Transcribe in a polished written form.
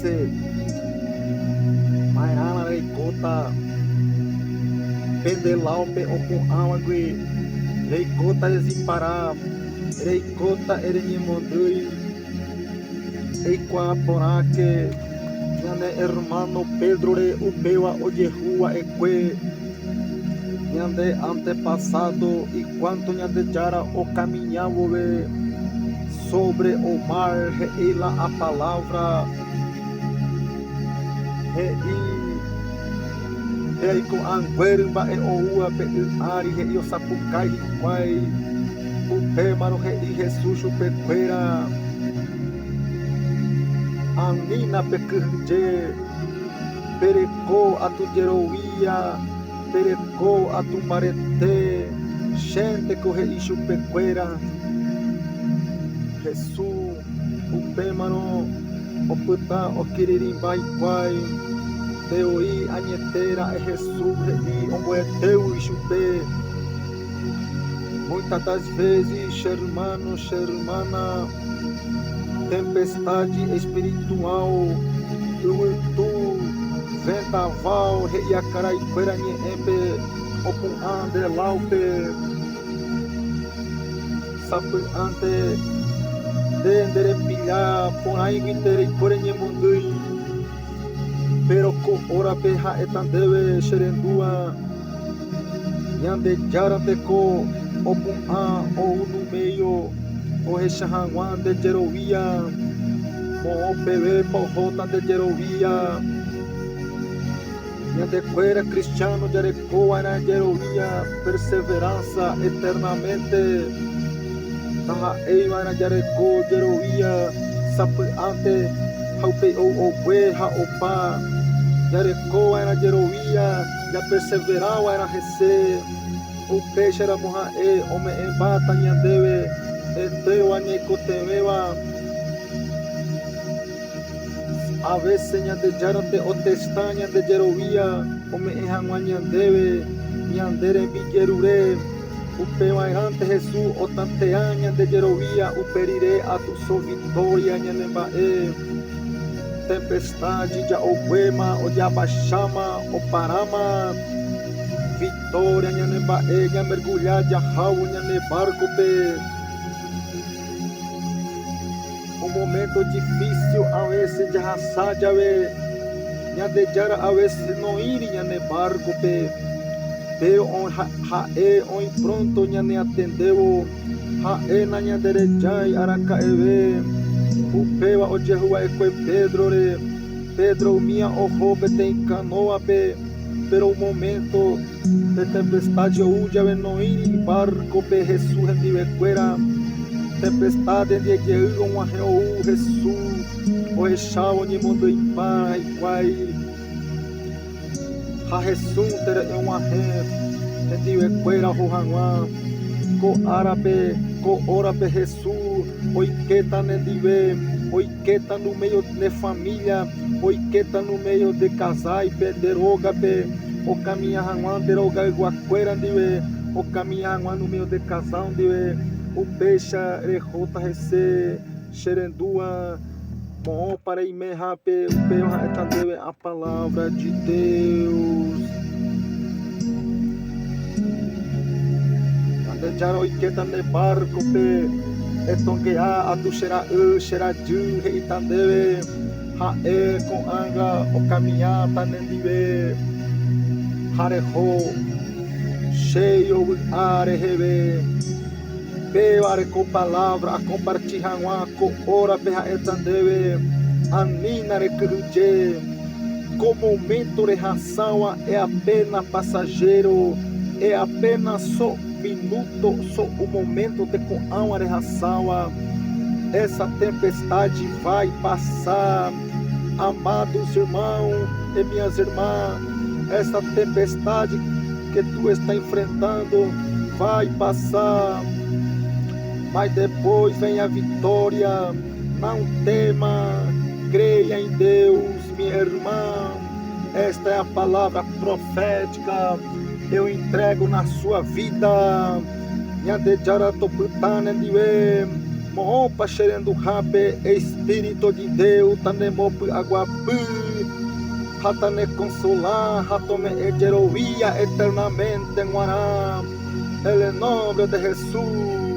vése ma'erãva reikóta pende láope opu'ãvagui, reikóta redipara, reikóta ereñemondýi. Eikuaa porãke ñane ermáno Pédrore upéva ojehu va'ekue ñande antepasádo ikuánto Ñandejára okamiña vove sóvre o mar he'i la palávra he'i he'i ko'ãnguéry mba'e oúva pe y ári he'i osapukái hikuái. Upémarõ he'i Jesús chupe kuéra, Anína pekyhyje, pereko atujerovia, pereko atumbarete, chénteko he'i chupe kuéra. Jesús upémarõ opyta okirirĩmba hikuái, nde voi añete ra'e Jesús he'i omboetégui ichupe. Muitas das vezes, che hermano, che hermana, tempestade espiritual, yvytu, vendaval he'i akaraikuéra ñe'ẽpe opu'ã nde láope, sapy'ánte nde nderepilla porãiguinte reiko reñemondýi, péro ko órape ha'éta ndéve che rendúva. Ñandejára teko opu'ã ou numéio ohecha hag̃ua nde jerovia, moõ pevépa ohóta nde jerovia. Ñandekuéra kristiáno jarekova'erã jerovia perseveranza eternamente, ndaha'eiva'erã jareko jerovia sapy'ánte ha upéi ou ogue ha opa. Jarekova'erã jerovia. Japerseverá va'erã hese, upéicharamo ha'e ome'ẽmbáta ñandéve entéro ñaikotevẽva. A vése Ñandejárante otesta ñande jerovia ome'ẽ hag̃ua ñandéve ñande rembijerure. Upeva'erãnte Jesús otantea ñande jerovia upe rire atuso victoria ñanemba'e. Tempestad jija'oguéma ojapacháma oparáma Victoria ñane mba'e ñamergulla jahávo ñane barco-pe. Un momento difícil a veces jahasa jave Ñandejára a veces noĩri ñane barco-pe, pero ha'e oĩ pronto ñaneatendévo. Ha'e nañanderejái araka'eve. Upéva ojehu va'ekue Pédrore. Pedro umía oho peteĩ kanóape, péro un moménto pe tempestad ou jave noĩri ivárkope Jesús hendivekuéra. Tempestad ndie jey og̃uahẽ ou Jesús ohechávo oñemondyipa hikuái. Ha Jesúsnte rehe og̃uahẽ hendivekuéra oho hag̃ua. Ko árape, ko órape Jesús oikéta nendive, oikéta no meio ne familia, oikéta no meio nde kasáipe, nde rógape, okamiña hag̃ua nde rogayguakuéra ndive, okamiña hag̃ua no meio nde kasáo ndive, upéicha rehóta hese. Che rendúva, moõpa reime hápe, upéva ha'éta ndéve a palabra de Deus. Ñandejára oikéta nde bárcope, etongea atu che ra'y, che rajy, he'íta ndéve, ha'e ko'ág̃a okamiáta nendive ha reho chéi ovy'a reheve. Pévare ko palávra akomparti hag̃ua ko órape ha'éta ndéve, Anína rekyhyje. Ko moménto rehasáva eapéna pasajéro, eapéna so minúto, so un moméntote ko'ãva rehasáva. Esa tempestade vai passar. Amados irmãos e minhas irmãs, essa tempestade que tu está enfrentando vai passar, mas depois vem a vitória. Não tema, creia em Deus, minha irmã. Esta é a palavra profética. Eu entrego na sua vida. Ñandejára topyta nendive. Moõpa che renduhápe Espíritu de Deus tanembopy'aguapy ha tanekonsola ha tome'ẽ jerovia eternamente g̃uarã. En el nombre de Jesús.